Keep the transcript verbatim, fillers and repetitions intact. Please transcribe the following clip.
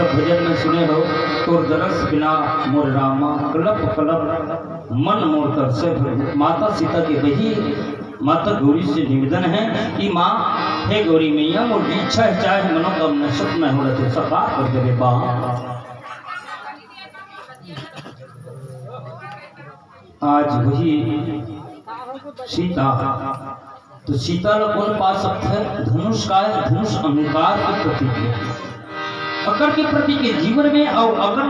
भजन में सुने हो, तोर दरस बिना मोर रामा, कलप कलप मन मोर तरसे। माता सीता के वही माता गौरी से निवेदन है कि माँ, हे गौरी मैया, मोर इच्छा है, चाहे मनोकामना, सपना हो रहे, सब बात कर देवे बा। आज वही सीता, तो सीता ला कौन पा सकता है? धनुष का है, धनुष अहंकार के प्रतीक है, अकड़ के प्रतीक है जीवन में। और अकड़